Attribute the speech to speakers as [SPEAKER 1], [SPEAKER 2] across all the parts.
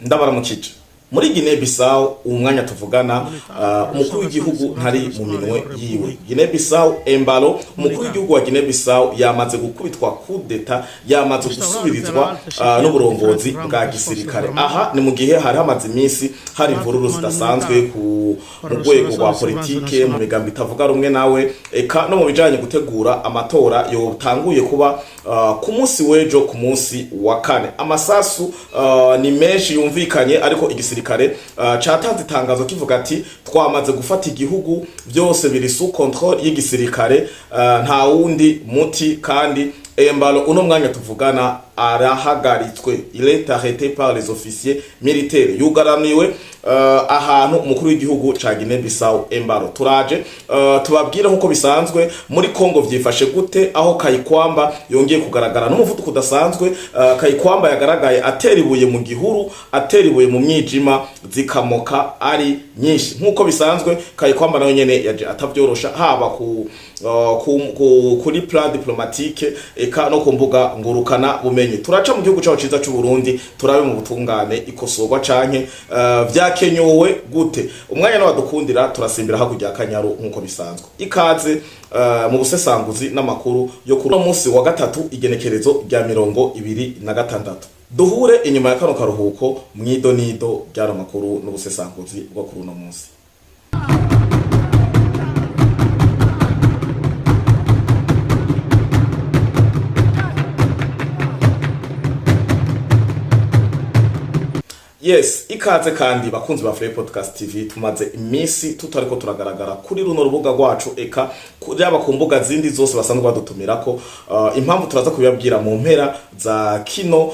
[SPEAKER 1] Ndabaramukije. Muri Guinea Bissau, umwanya tuvugana, umukuru w'igihugu ntari mu minwe yiwe. Guinea Bissau, Embalo, umukuru w'igihugu wa Guinea Bissau, yamaze gukubitwa coup d'état, yamaze gusubirizwa n'uburongozi bwa gisirikare. Aha ni mu gihe hari hamaze iminsi hari imvururu zidasanzwe mu rwego rwa politike, mu migambi itavuga rumwe nawe, eka no mu bijanye gutegura amatora yotanguye kuba ku munsi w'ejo, ku munsi wa kane. Amasasu ni menshi yumvikanye, ariko igisirikare catanze itangazo kivuga ati: "Twamaze gufata igihugu, byose biri sous contrôle y'igisirikare, nta wundi muti." Kandi Embalo uno mwanya tuvugana arahagaritswe, il est arrêté par les officiers militaires, yugaraniwe ahantu umukuru w'igihugu ca Guinea Bissau Embalo. Turaje tubabwire nkuko bisanzwe muri Congo vyifashe gute, aho Kayikwamba yongeye kugaragara n'umuvuduko udasanzwe. Kayikwamba yagaragaye atera ibuye mu gihuru, atera ibuye mu mwijima, zikamoka ari nyinshi. Nkuko bisanzwe, Kayikwamba nayo nyene yaje atavyorosha, haba kuri plan diplomatique, eka no ku mbuga ngurukana bumenyi. Turaca mu gihugu cyacu ciza c'u Burundi, turabe mu butungane ikosorwa canke vyakenyowe gute. Umwanya n'abadukundira, turasimbira hakurya ya Kanyaru nkuko bisanzwe. Ikaze mu busesanguzi n'amakuru yo kuri uno munsi wa gatatu, igenekerezo rya 26. Duhure inyuma ya kano karuhuko mwido nido ry'ano makuru n'ubusesanguzi bwo kuri uno munsi. Yes, ikaze kandi bakunzi ba Free Podcast TV. Tumaze iminsi tutariko turagaragara kuri runo rubuga rwacu, eka yaba ku mbuga zindi zose basanzwe badutumirako. Impamvu turaza kubibabwira mu mpera za kino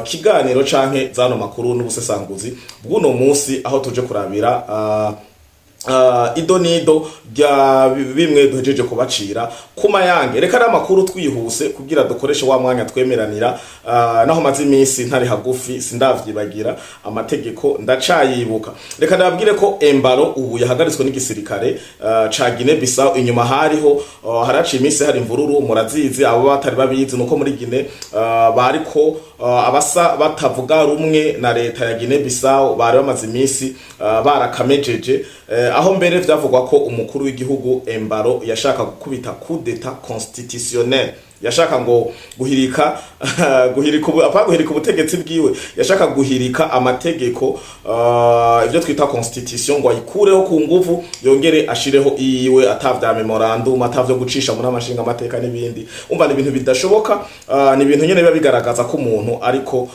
[SPEAKER 1] kiganiro canke zano makuru n'ubusesanguzi bw'uno munsi, aho tuje kurabira ido nido rya bimwe duhejeje kubacira kuma yange. Reka ari amakuru twihuse kugira dukoreshe wa mwanya twemeranira. Naho maze iminsi ntari hagufi, sindavyibagira, amategeko ndacayibuka. Reka ndababwire ko Embalo ubu yahagaritswe n'igisirikare ca Guinea Bissau. Inyuma hariho haraciye iminsi hari imvururu, murazizi. Abo batari babizi nuko muri Guinea bariko abasa batavuga rumwe na leta ya Guinea Bissau bari bamaze iminsi barakamejeje, aho mbere vyavugwa ko umukuru w'igihugu Embalo yashaka gukubita coup d'état constitutionnel, yashaka ngo guhirika apa guhirika ubutegetsi bwiwe, yashaka guhirika amategeko, ivyo twita constitution, ngo ayikureho ku nguvu, yongere ashireho iyiwe, atavya memorandum, atavyo gucisha muri amashinga amateka n'ibindi. Umva, ni ibintu bidashoboka, ni ibintu nyene biba bigaragaza ko umuntu ariko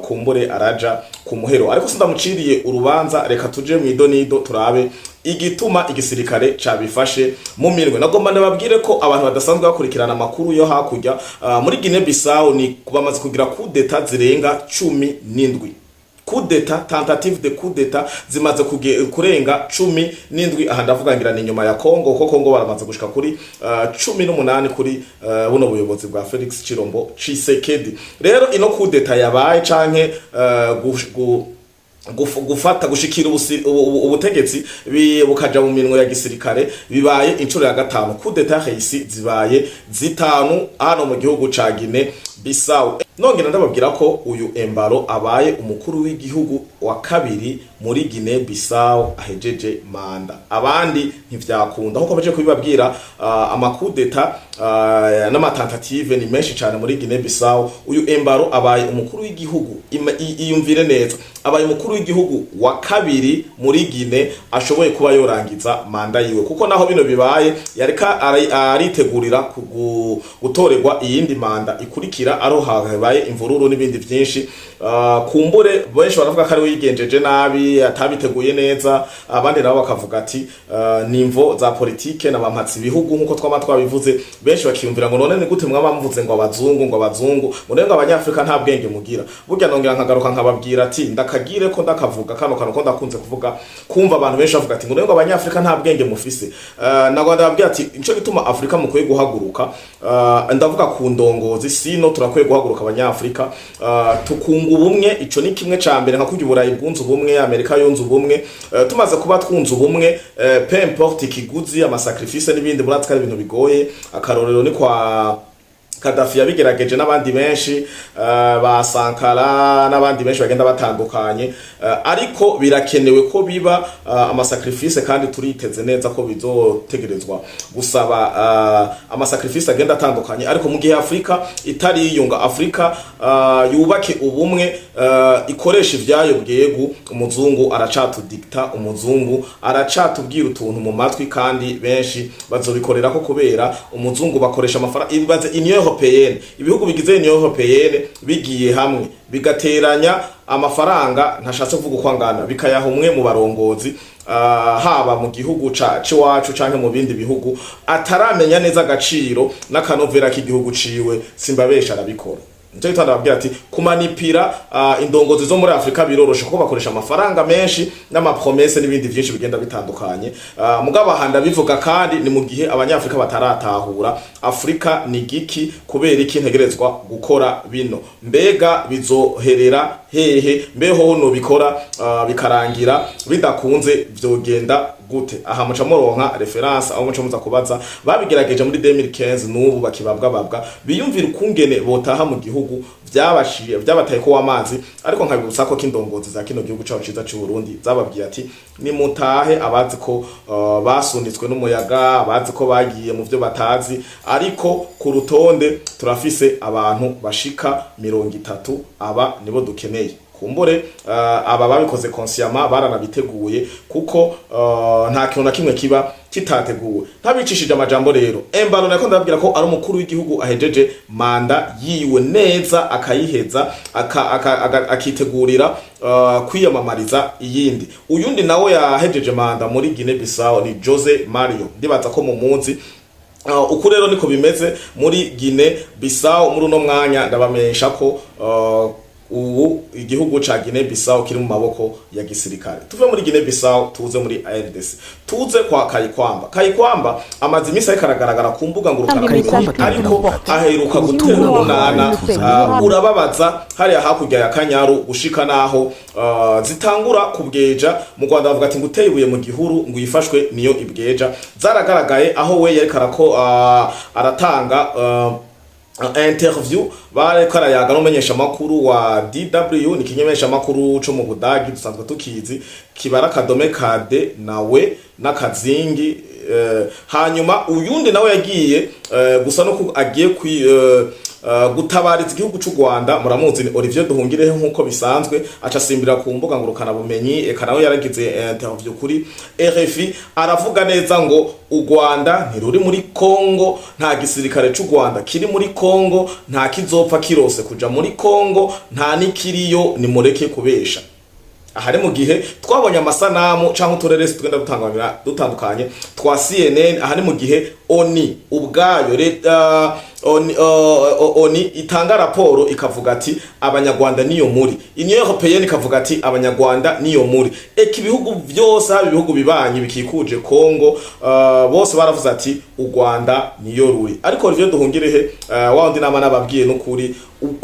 [SPEAKER 1] kumbure araja ku muhero, ariko sindamuciriye urubanza. Reka tuje mu idonido turabe igituma igisirikare cabifashe mu minwe. Nagomba ndababwire ko abantu badasanzwe bakurikirana amakuru yo hakurya muri Guinea Bissau ni bamaze kugira coup d'état zirenga 17. Coup d'état, tentative de coup d'état zimaze kurenga 17. Aha ndavuga ngira ni nyuma ya Congo, kuko Congo baramaze gushika kuri 18 kuri buno buyobozi bwa Felix Chilombo Tshisekedi. Rero ino coup d'état yabaye canke gufata gushikira ubutegetsi bukaja mu minwe ya gisirikare bibaye inshuro ya gatanu. Coup d'état réussi zibaye zitanu hano mu gihugu ca Guinea Bissau. Nongera ndababwira ko uyu Embalo abaye umukuru w'igihugu wa kabiri muri Guinea Bissau ahejeje manda, abandi ntivyakunda nkuko baje kubibabwira. Ama coup d'état n'ama tentatives ni menshi cyane muri Guinea Bissau. Uyu Embalo abaye umukuru w'igihugu, iyumvire neza, abaye umukuru w'igihugu wa kabiri muri Guinea ashoboye kuba yorangiza manda yiwe, kuko naho bino bibaye yareka aritegurira gutorerwa iyindi manda ikurikira, aho habaye imvururu n'ibindi byinshi. Kumbure benshi baravuga ko ari we yigenjeje nabi, atabiteguye neza. Abandi nabo bakavuga ati nimvo za politike na bampatsi ibihugu, nkuko twama twabivuze. Benshi bakiyumvira ngo none ni gute mwaba muvuze ngo abazungu, ngo abazungu, ngo none ngo abanyafrika nta bwenge mugira? Burya nongera nkagaruka nkababwira ati ndakagire ko ndakavuga kano kantu ko ndakunze kuvuga, kumva abantu benshi bavuga ati ngo none ngo abanyafrika nta bwenge mufise. Nagwa ndababwira ati nico gituma Afrika mukwiye guhaguruka. Ndavuga ku ndongozi, sino turakwiye guhaguruka abanyafrika, tukunga ubumwe. Ico ni kimwe ca mbere, nka kurya Uburayi bwunze ubumwe, Amerika yunze ubumwe. Tumaze kuba twunze ubumwe, peu importe ikiguzi, ama sacrifices n'ibindi, muratsi ko ari ibintu bigoye. Akarorero ni kwa Kadafi yabigerageje n'abandi benshi, ba Sankara n'abandi benshi bagenda batandukanye, ariko birakenewe ko biba amasacrifice, kandi turiteze neza ko bizotegerezwa gusaba amasacrifice agenda atandukanye. Ariko mu gihe Afrika itariyunga, Afrika yubake ubumwe, ikoresha ivyayo bwegu, umuzungu aracatudikta, umuzungu aracatubwira utuntu mu matwi, kandi benshi bazobikorera ko kubera umuzungu bakoresha amafaranga. Ibaze Union Européenne, ibihugu bigize Union Européenne bigiye hamwe bigateranya amafaranga, ntashatse kuvuga uko angana, bikayaha umwe mu barongozi, haba mu gihugu ca ciwacu canke mu bindi bihugu, ataramenya neza agaciro n'akanovera k'igihugu ciwe, simbabesha arabikora. Nico gituma ndababwira ati kumanipira indongozi zo muri Afrika biroroshe, kuko bakoresha amafaranga menshi n'amapromesses n'ibindi vyinshi bigenda bitandukanye. Mugabo aha ndabivuga kandi ni mu gihe Abanyafrika bataratahura Afrika ni giki, kubera iki ntegerezwa gukora bino, mbega bizoherera hehe, mbeho nobikora bikarangira bidakunze vyogenda gute? Aha muca muronka référence aho muca muza kubaza babigerageje muri 2015, n'ubu bakibabwa babwa biyumvira ukungene botaha mu gihugu, vyabashiye vyabataye ko w'amazi. Ariko nkabibutsa ko kindongozi za kino gihugu cacu ciza c'u Burundi zababwiye ati nimutahe, abazi ko basunitswe n'umuyaga, abazi ko bagiye mu vyo batazi, ariko ku rutonde turafise abantu bashika 30, aba nibo dukeneye. Kumbure aba babikoze consciemment, baranabiteguye, kuko nta kintu na kimwe kiba kitateguwe. Ntabicishije amajambo rero, Embalo nako ndababwira ko ari umukuru w'igihugu ahejeje manda yiwe neza, akayiheza, akitegurira kwiyamamariza iyindi. Uyundi nawe yahejeje manda muri Guinea Bissau ni Jose Mario, ndibaza ko mu munsi. Uku rero niko bimeze muri Guinea Bissau muri uno mwanya. Ndabamenyesha ko ubu igihugu ca Guinea Bissau kiri mu maboko ya gisirikare. Tuve muri Guinea Bissau tuze muri RDC, tuze kwa Kayikwamba. Kayikwamba amaze iminsi ariko aragaragara ku mbuga ngurukanabumenyi,
[SPEAKER 2] Kayikwamba
[SPEAKER 1] ariko aheruka gutera umunana urababaza hariya hakurya ya Kanyaru, gushika naho zitangura kubweja. Mu Rwanda bavuga ati ngo uteye ibuye mu gihuru ngo uyifashwe niyo ibweja. Zaragaragaye aho we yariko arako aratanga interview, bariko arayaga n'umumenyesha makuru wa DW, ni kinyemesha makuru co mu Budagi dusanzwe tukizi, kibara kadome kade nawe n'akazingi. Hanyuma uyundi nawe yagiye gusa no agiye kwi gutabariza igihugu c'u Rwanda, muramuzi ni Olivier Duhungirehe, nkuko bisanzwe aca asimbira ku mbuga ngurukana bumenyi, eka nawe yaragize interview kuri RFI, aravuga neza ngo u Rwanda ntiruri muri Congo, nta gisirikare c'u Rwanda kiri muri Congo, nta kizopfa kirose kuja muri Congo, nta nikiriyo, nimureke kubesha. Aha ni mu gihe twabonye amasanamu canke uturere tugenda dutandukanye twa CNN. Aha ni mu gihe ONU ubwayo, leta ONU, ONU itanga raporo ikavuga ati Abanyarwanda niyo muri, Union Européenne ikavuga ati Abanyarwanda niyo muri, eka ibihugu byose, haba ibihugu bibanyi bikikuje Congo, bose baravuze ati u Rwanda niyo ruri. Ariko Olivier Duhungirehe, wa wundi nama nababwiye n'ukuri,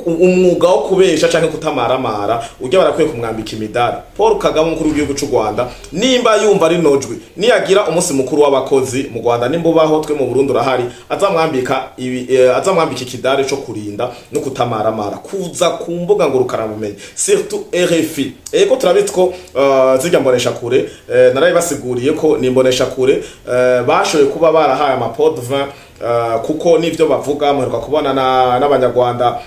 [SPEAKER 1] umwuga wo kubesha canke kutamaramara ujya barakwiye kumwambika imidari. Paul Kagame, umukuru w'igihugu c'u Rwanda, nimba yumva ari nojwi, niyagira umunsi mukuru w'abakozi mu Rwanda, nimba ubaho, twe mu Burundi urahari, azamwambika ibi, azamwambika ikidari co kurinda no kutamaramara kuza ku mbuga ngurukanabumenyi, surtout RFI. Ego turabizi ko zirya mbonesha kure, narabibasiguriye ko ni imbonesha kure bashoboye kuba barahaye amapots-de-vin, kuko nivyo bavuga. Muheruka kubona n'Abanyarwanda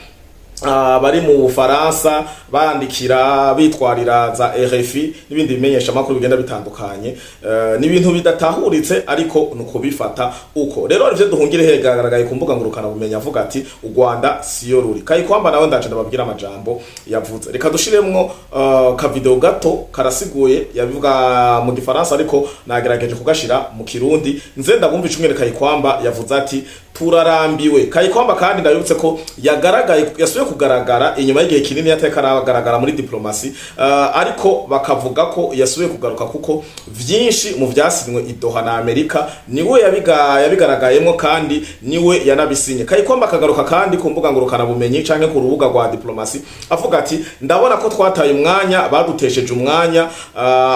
[SPEAKER 1] bari mu Bufaransa bandikira bitwarira za RFI n'ibindi bimenyesha makuru bigenda bitandukanye. Ni ibintu bidatahuritse, ariko nuko bifata uko rero ivyo Duhungire hegaragaye ku mbuga ngurukana bumenyi avuga ati u Rwanda siyo ruri. Kayikwamba nawe ndaje ndababwira amajambo yavuze. Reka dushiremwo ka video gato karasiguye, yabivuga mu Gifaransa ariko nagerageje kugashira mu Kirundi, nze ndabumva icumwere. Kayikwamba yavuze ati turarambiwe. Kayikwamba kandi ndabibutse ko yagaragaye, yasubiye kugaragara inyuma y'igihe kinini yateka aragaragara muri diplomasi, ariko bakavuga ko yasubiye kugaruka kuko vyinshi mu vyasinywe i Doha na Amerika niwe yabigaragayemwo kandi niwe yanabisinye. Kayikwamba akagaruka kandi ku mbuga ngurukana bumenyi canke ku rubuga rwa diplomasi avuga ati ndabona ko twataye umwanya, badutesheje umwanya,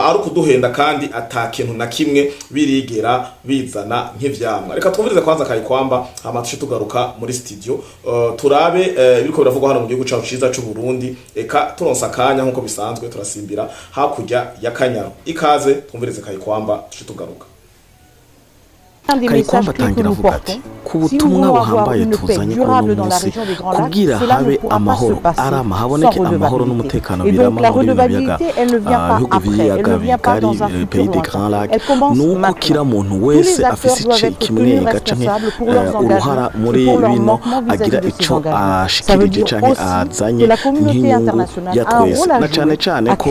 [SPEAKER 1] ari ukuduhenda kandi ata kintu na kimwe birigera bizana nk'ivyamwa. Reka twumvirize kwanza Kayikwamba. Kayikwamba, hama tuce tugaruka muri studio, turabe ibiriko biravugwa hano mu gihugu cacu ciza c'u Burundi. Eka turonsa akanya nkuko bisanzwe turasimbira hakurya ya Kanyaru. Ikaze, twumvirize Kayikwamba, tuce tugaruka.
[SPEAKER 2] Kayikwamba atangira avuga ati: "Ku butumwa buhambaye tuzanye kuri uno munsi kugira habe amahoro arama, haboneke amahoro n'umutekano birama muri bino biyaga, bihugu b'ibiyaga bigari, pays des Grands Lacs, nuko kira muntu wese afise ice kimwenga canke uruhara muri bino agira ico ashikirije canke azanye nk'inyungu ya twese, na cane cane ko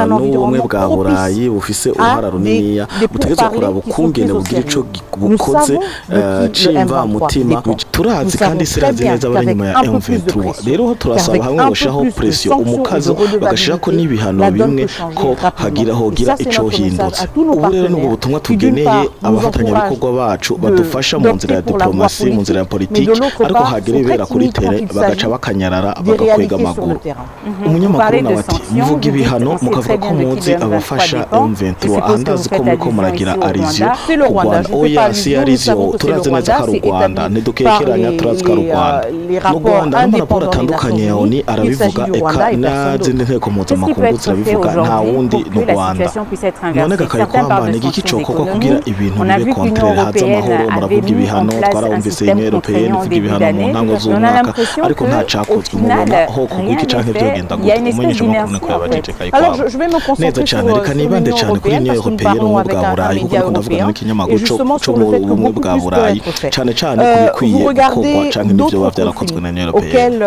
[SPEAKER 2] n'ubumwe bwa Burayi bufise uruhara runiniya, butegerezwa kuraba ukungene bugira ico bukoze c'imvamutima. Turazi kandi sirazi neza abari inyuma ya M23. Rero turasaba hamwe boshiraho pression, umukazo, bagashirako n'ibihano bimwe ko hagira hogira ico hindutse. Ubu rero nubwo butumwa tugeneye abafatanyabikorwa bacu badufasha mu nzira ya diplomasi, mu nzira ya politiki, ariko hagira ibibera kuri terrain bagaca bakanyarara, bagakwega amaguru." Umunyamakuru nawe ati: "Muvuga ibihano, mukavuga ko muzi abafasha M23, aha ndazi ko muriko muragira allusion ku Rwanda." "Oya, si allusion, turazi neza ko ari u Rwanda, ntidukekeranya, turazi ko ari u Rwanda, n'u Rwanda n'amaraporo atandukanye ya ONU arabivuga, eka n'izindi nteko mpuzamakungu zirabivuga, nta wundi, n'u Rwanda." "None Kayikwamba, ni igiki cokorwa kugira ibintu bibe contraire, haza amahoro? Muravuga ibihano, twarabumvise Union Européenne ivuga ibihano mu ntango z'umwaka, ariko nta cakozwe. Mubona ho kugwa iki canke vyogenda gute?" Umumenyeshamakuru niko yabajije Kayikwamba. "Neza cane, reka nibande cane kuri Union Européenne, ubumwe bwa Burayi, kuko niko ndavugana n'ikinyamakuru co mu bumwe bwa Burayi, cane cane ku bikwiye gukorwa canke n'ivyo biba vyarakozwe na Union Européenne.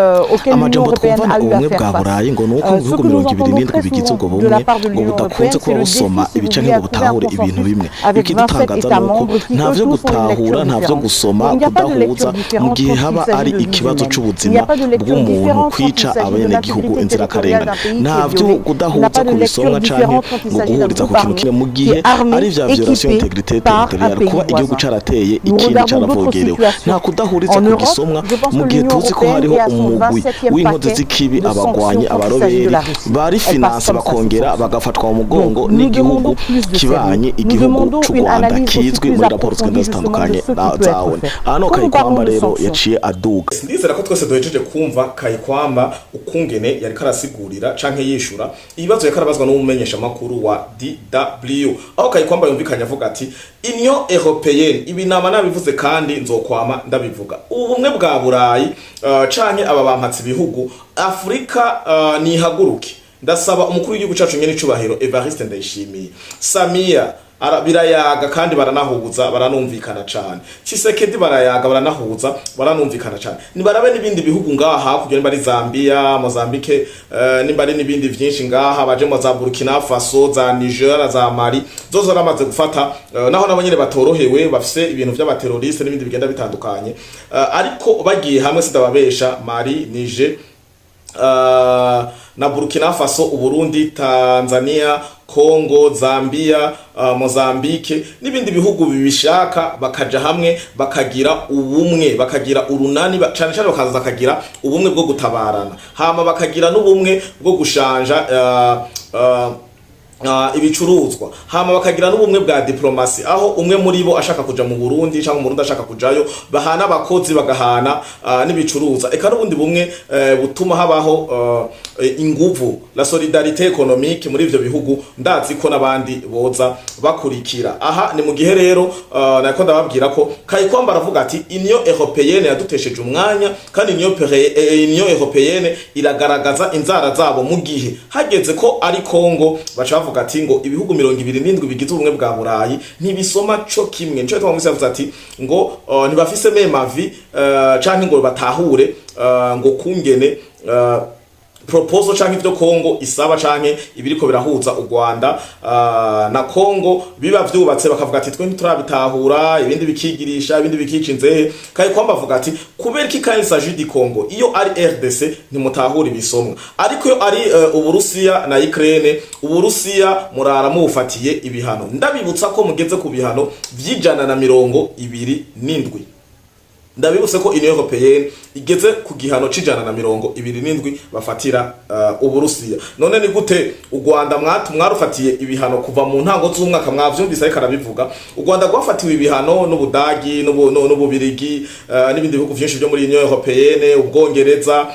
[SPEAKER 2] Amajambo twumvana ubumwe bwa Burayi ngo ni uko mu bihugu 27 bigize ubwo bumwe ngo budakunze kuba busoma ibi canke ngo butahure ibintu bimwe. Ikidutangaza ni uko nta vyo gutahura, nta vyo gusoma, kudahuza mu gihe haba ari ikibazo c'ubuzima bw'umuntu, kwica abenegihugu, inzirakarengane. Nta vyo kudahuza ku bisomwa canke ngo guhuriza ku kintu kimwe mu gihe ari vya violation intégrité territoriale, kuba igihugu carateye ikindi caravogerewe. Nta kudahuriza ku gisomwa mu gihe tuzi ko hariho umugwi w'inkozi z'ikibi, abagwanyi, abaroberi bari finance, bakongera bagafatwa mu mugongo n'igihugu kibanyi, igihugu c'u Rwanda, kizwi muri raporo zigenda zitandukanye za ONU." Aha no Kayikwamba rero yaciye aduga.
[SPEAKER 1] Ndizera ko twese duhejeje kumva Kayikwamba ukungene yariko arasigurira canke yishura ibibazo yariko arabazwa n'umumenyesha makuru wa DW, aho Kayikwamba yumvikanye avuga ati: "Union Européenne, ibi nama nabivuze kandi nzokwama ndabivuga, ubu bumwe bwa Burayi canke aba bampatse ibihugu, Afrika nihaguruke. Ndasaba umukuru w'igihugu cacu nyene icubahiro Evariste Ndayishimiye, Samia birayaga kandi baranahuza, baranumvikana cane. Tshisekedi barayaga, baranahuza, baranumvikana cane. Nibarabe n'ibindi bihugu ngaha hakurya, nimba ari Zambia, Mozambique, nimba ari n'ibindi vyinshi ngaha, baje mu za Burkina Faso, za Niger, za Mali, zozo zaramaze gufata, naho nabo nyene batorohewe, bafise ibintu vy'abateroriste n'ibindi bigenda bitandukanye, ariko bagiye hamwe, sidababesha, Mali, Niger na Burkina Faso, Uburundi, Tanzania, Congo, Zambia, Mozambique n'ibindi bihugu bibishaka, bakaja hamwe, bakagira ubumwe, bakagira urunani, cane cane bakaza bakagira ubumwe bwo gutabarana, hama bakagira n'ubumwe bwo gushanja ibicuruzwa, hama bakagira n'ubumwe bwa diplomasi, aho umwe muri bo ashaka kuja mu Burundi cyangwa Umurundi ashaka kujayo, bahana abakozi, bagahana n'ibicuruza, eka n'ubundi bumwe butuma habaho inguvu, la solidarité économique muri ivyo bihugu. Ndazi ko n'abandi boza bakurikira." Aha ni mu gihe rero nako ndababwira ko Kayikwamba aravuga ati: "Union Européenne yadutesheje umwanya, kandi Union Européenne iragaragaza inzara zabo mu gihe hageze ko ari Congo, baca bavuga ati ngo ibihugu 27 bigize ubumwe bwa Burayi ntibisoma co kimwe." Nico gituma yavuze ati ngo ntibafise même avis, canke ngo batahure ngo kungene proposal canke ivyo Congo isaba canke ibiriko birahuza u Rwanda na Congo biba vyubatse, bakavuga ati: "Twe ntiturabitahura," ibindi bikigirisha, ibindi bikica inzehe. Kayikwamba avuga ati: "Kubera iki kandi s'agit du Congo, iyo ari RDC ntimutahura ibisomwa, ariko iyo ari Uburusiya na Ukraine, Uburusiya murara mubufatiye ibihano?" Ndabibutsa ko mugeze ku bihano vy'ijana na 27. Ndabibutse ko Union Européenne igeze ku gihano c'127 bafatira Uburusiya. None ni gute u Rwanda mwarufatiye ibihano kuva mu ntango z'umwaka? Mwavyumvise ariko arabivuga. U Rwanda rwafatiwe ibihano n'Ubudagi, n'Ububirigi, n'ibindi bihugu vyinshi vyo muri Union Européenne, Ubwongereza,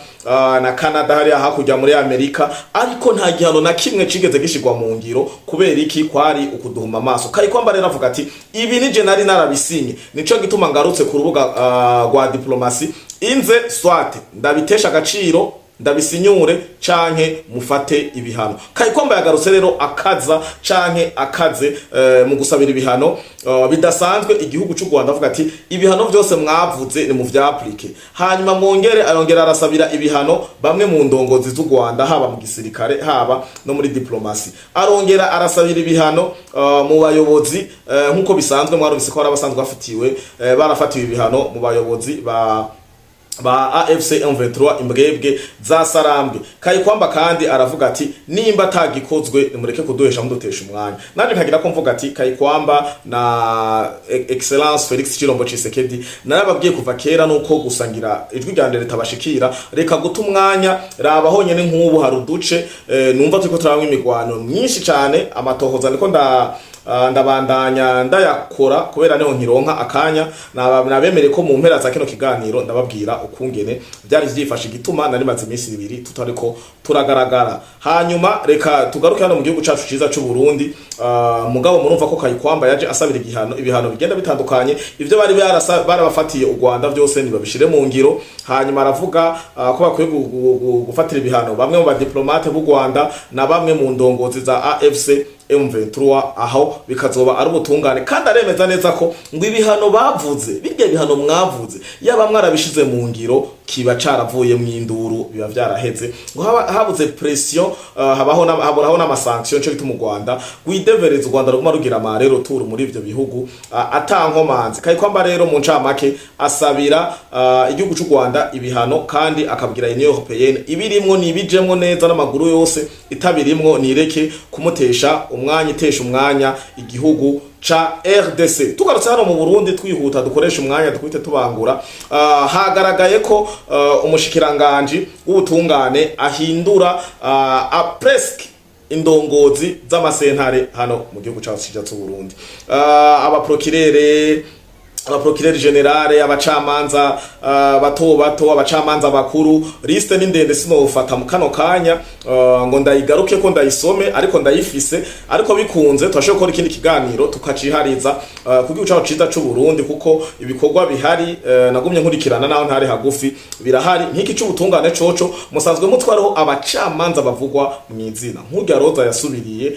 [SPEAKER 1] na Canada hariya hakurya muri Amerika, ariko nta gihano na kimwe cigeze gishirwa mu ngiro. Kubera iki? Kwari ukuduhuma amaso. Kayikwamba rero avuga ati: "Ibi nije nari narabisinye, nico gituma ngarutse ku rubuga rwa diplomasi inze, soit ndabitesha agaciro ndabisinyure, canke mufate ibihano." Kayikwamba yagarutse rero akaza canke akaze mu gusabira ibihano bidasanzwe igihugu cy'u Rwanda, avuga ati: "Ibihano byose mwavuze ni mu vy'appliquer." Hanyuma mwongere arongera arasabira ibihano bamwe mu ndongozi z'u Rwanda, haba mu gisirikare, haba no muri diplomasi. Arongera arasabira ibihano mu bayobozi, nkuko bisanzwe mwarumvise ko hari abasanzwe bafitiwe, barafatiwe ibihano mu bayobozi ba AFC M23, imbwebwe za Sarambwe. Kayikwamba kandi aravuga ati: "Nimba atagikozwe, nimureke kuduhesha mudutesha umwanya." Nanje nkagira ko mvuga ati: Kayikwamba na Excellence Felix Chilombo Tshisekedi, narababwiye kuva kera nuko gusangira ijwi rya ritabashikira. Reka guta umwanya, raba honyene nk'ubu hari uduce numva turiko turabamwo imigwano myinshi cane. Amatohoza niko ndabandanya ndayakora kubera niho nkironka akanya. Nabemereye ko mu mpera za kino kiganiro ndababwira ukungene byari vyifashe, igituma nari maze iminsi 2 tutariko turagaragara. Hanyuma reka tugaruke hano mu gihugu cacu ciza c'u Burundi. Mugabo murumva ko Kayikwamba yaje asabira igihano, ibihano bigenda bitandukanye. Ivyo bari barabafatiye u Rwanda byose nibabishire mu ngiro. Hanyuma aravuga ko bakwiye gufatira ibihano bamwe mu badiplomate b'u Rwanda na bamwe mu ndongozi za AFC M23, aho bikazoba ari ubutungane. Kandi aremeza neza ko ngo ibihano bavuze, birya bihano mwavuze, yaba mwarabishize mu ngiro kiba caravuye mu induru, biba vyaraheze. Ngo habuze pression, habaho haboraho n'amasanction, nico gituma u Rwanda rwidevereza, u Rwanda ruguma rugira amarero turu muri ivyo bihugu atankomanzi. Kayikwamba rero mu ncamake asabira igihugu c'u Rwanda ibihano, kandi akabwira Union Européenne ibirimwo nibijemwo neza n'amaguru yose, itabirimwo nireke kumutesha umwanya, itesha umwanya igihugu ca RDC. Tugarutse hano mu Burundi, twihuta dukoresha umwanya dukubite tubangura, hagaragaye ko umushikiranganji w'ubutungane ahindura presque indongozi z'amasentare hano mu gihugu cacu c'u Burundi, abaprokirere, abaprocureur général, abacamanza bato bato, abacamanza bakuru. Liste ni ndende, sinofata mu kano kanya ngo ndayigaruke ko ndayisome, ariko ndayifise. Ariko bikunze turashobora gukora ikindi kiganiro tukacihariza ku gihugu cacu ciza c'u Burundi, kuko ibikorwa bihari, nagumye nkurikirana naho ntari hagufi, birahari. Nk'iki c'ubutungane coco musanzwe mutwariho abacamanza bavugwa mw'izina, nk'urya Roza yasubiriye,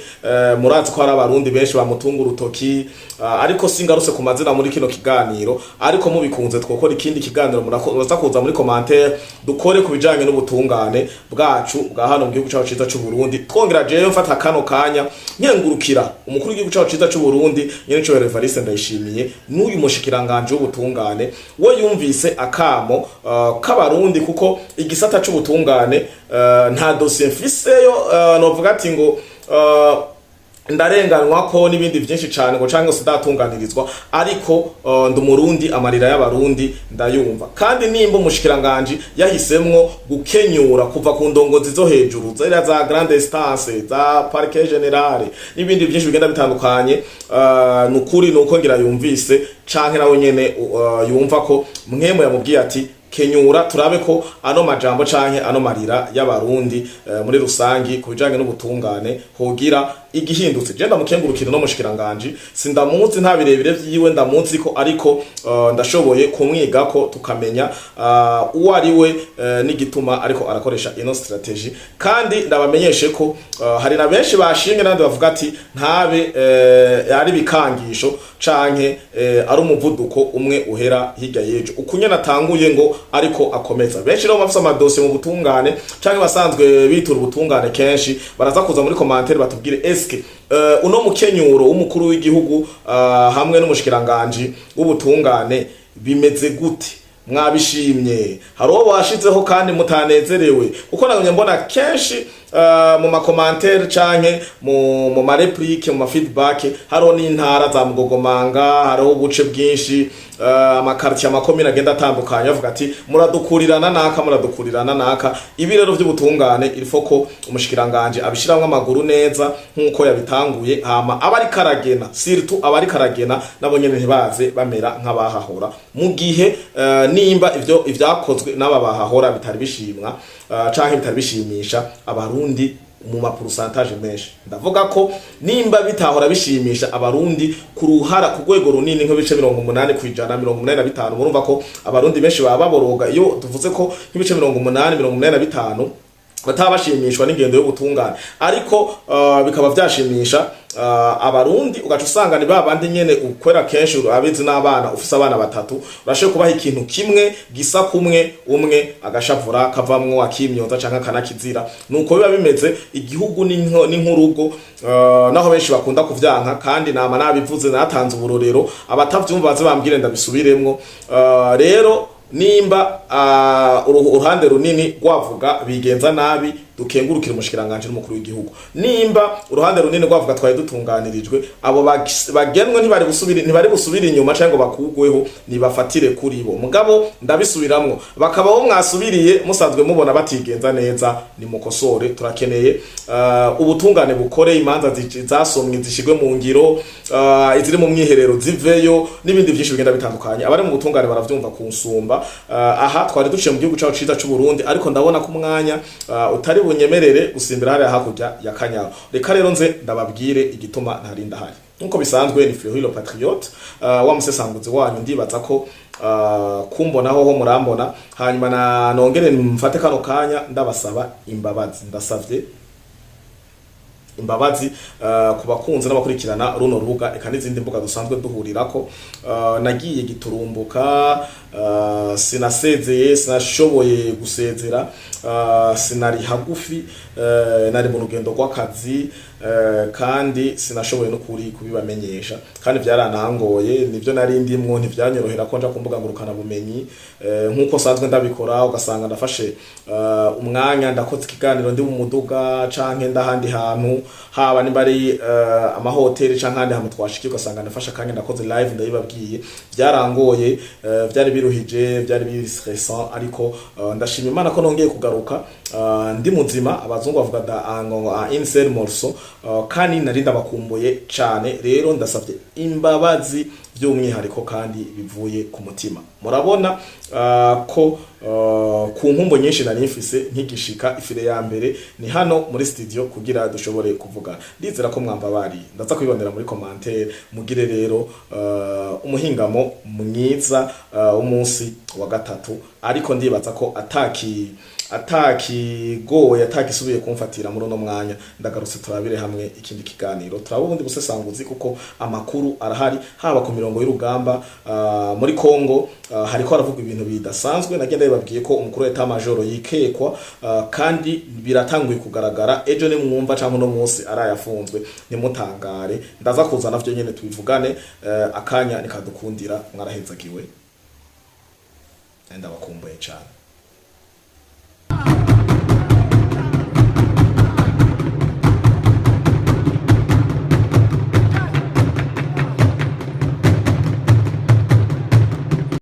[SPEAKER 1] murazi ko hari abarundi benshi bamutunga urutoki, ariko singarutse ku mazina muri kino kiganiro. Ariko mubikunze twokora ikindi kiganiro, muraza kuza muri commentaire, dukore ku bijanye n'ubutungane bwacu bwa hano mu gihugu cacu ciza c'u Burundi. Twongera jewe mfata kano kanya nkengurukira umukuru w'igihugu cacu ciza c'u Burundi, nyene cyo Evariste Ndayishimiye, n'uyu mushikiranganje w'ubutungane, we yumvise akamo k'abarundi, kuko igisata c'ubutungane, nta dossier mfiseyo, novuga ati ngo ndarenganwa ko n'ibindi byinshi cyane, ngo cyangwa se ndatunganirizwa, ariko ndi umurundi, amarira y'abarundi ndayumva. Kandi nimba umushikiranganje yahisemwo gukenyura kuva ku ndongozi zo hejuru, zariya za grande instance, za parquet général n'ibindi byinshi bigenda bitandukanye, nukuri nuko ngira yumvise canke nawe nyene yumva ko mwemu yamubwiye ati: "Kenyura turabe ko ano majambo canke ano marira y'abarundi muri rusangi ku bijanye n'ubutungane hogira igihindutse." Je ndamukengurukira no mushikiranganje, sindamuzi, nta birebire vyiwe ndamuzi ko, ariko ndashoboye kumwiga ko tukamenya uwo ari we, n'igituma ariko arakoresha ino stratégie. Kandi ndabamenyeshe ko hari na benshi bashimye n'abandi bavuga ati ntabe ari bikangisho canke ari umuvuduko umwe uhera hirya y'ejo ukunye natanguye ngo ariko akomeza. Benshi rero bafise amadosiye mu butungane canke basanzwe bitura ubutungane kenshi, baraza kuza muri commentaire batubwire: eske uno mukenyuro w'umukuru w'igihugu hamwe n'umushikiranganji w'ubutungane bimeze gute? Mwabishimye? Hari uwo washizeho kandi mutanezerewe? Kuko nagumye mbona kenshi mu ma commentaires canke mu ma répliques, mu ma feedback, hariho n'intara za Mugogomanga, hariho ubuce bwinshi, ama quartiers, amakomine agenda atandukanye, bavuga ati muradukurirana naka, muradukurirana naka. Ibi rero vy'ubutungane, il faut ko umushikiranganje abishiramwo amaguru neza nk'uko yabitanguye, hama abari karagena, surtout abari karagena, nabo nyene ntibaze bamera nk'abahahora, mu gihe nimba ivyo ivyakozwe n'aba bahahora bitari bishimwa canke bitari bishimisha Abarundi mu ma pourcentage menshi. Ndavuga ko nimba bitahora bishimisha Abarundi ku ruhara, ku rwego runini, nk'ibice 80%, 85, murumva ko Abarundi benshi baba baboroga. Iyo tuvuze ko nk'ibice 80, 85 bataba bashimishwa n'ingendo y'ubutungane, ariko bikaba vyashimisha Abarundi, ugaca usanga ni babandi nyene ukwera kenshi abizi n'abana. Ufise abana batatu, urashoboye kubaha ikintu kimwe gisa kumwe, umwe agashavura kavamwo akimyoza canke akanakizira. Nuko biba bimeze. Igihugu ni nk'urugo, naho benshi bakunda kuvyanka, kandi nama nabivuze, natanze uburorero. Abatavyumva baze bambwire ndabisubiremwo. Rero nimba uruhande runini rwavuga bigenza nabi, dukengurukira umushikiranganje n'umukuru w'igihugu. Nimba uruhande runini rwavuga twari dutunganirijwe, abo bagenwe ntibari busubira inyuma cyangwa ngo bakugweho, nibafatire kuri bo. Mugabo ndabisubiramwo, bakabaho mwasubiriye musanzwe mubona batigenza neza, nimukosore. Turakeneye ubutungane bukore, imanza zasomwe zishigwe mu ngiro, iziri mu mwiherero ziveyo, n'ibindi byinshi bigenda bitandukanye. Abari mu butungane baravyumva ku nsumba. Aha twari duciye mu gihugu cacu ciza c'u Burundi, ariko ndabona ko umwanya utari bunyemerere gusimbira hariya hakurya ya Kanyaru. Reka rero nze ndababwire igituma ntarinda hari. Nkuko bisanzwe, ni Fleury le Patriote, wa musesanguzi wanyu. Ndibaza ko kumbonaho ho murambona. Hanyuma na nongere mfate kano kanya ndabasaba imbabazi. Ndasavye imbabazi ku bakunzi n'abakurikirana runo rubuga, eka n'izindi mbuga dusanzwe duhurirako. Nagiye giturumbuka, sinasezeye, sinashoboye gusezera, sinari hagufi, nari mu rugendo rw'akazi, kandi sinashoboye n'ukuri kubibamenyesha, kandi byaranangoye. Nivyo nari ndimwo, ntivyanyorohera ko nja ku mbuga ngurukana bumenyi nkuko sanzwe ndabikora, ugasanga ndafashe umwanya ndakoze ikiganiro ndi mu muduga canke ndahandi hantu, haba nimba ari amahoteli canke ahandi hantu twashikiye, ugasanga ndafashe akanya ndakoze live ndabibabwiye. Byarangoye, byari biruhije, byari biri stressant, ariko ndashima Imana ko nongeye kugaruka ndi muzima. Abazungu bavuga da ngo un seul morceau, kandi nari ndabakumbuye cane. Rero ndasavye imbabazi by'umwihariko kandi bivuye ku mutima. Murabona ko ku nkumbo nyinshi nari mfise nkigishika, ifire ya mbere ni hano muri studio kugira dushobore kuvugana. Ndizera ko mwambabariye, ndaza kubibonera muri commentaire. Mugire rero umuhingamo mwiza w'umunsi wa gatatu, ariko ndibaza ko atakigoye, atakisubiye kumfatira muri uno mwanya, ndagarutse turabire hamwe ikindi kiganiro, turaba ubundi busesanguzi, kuko amakuru arahari, haba ku mirongo y'urugamba muri Kongo, hariko haravugwa ibintu bidasanzwe. Nagenda bibabwiye ko umukuru wa état-major yikekwa, kandi biratanguye kugaragara. Ejo ni mwumva cyangwa uno munsi arayafunzwe, ntimutangare. Ndaza kuzana vyo nyene tubivugane, akanya nikadukundira. Mwarahezagiwe, ndabakumbuye cyane.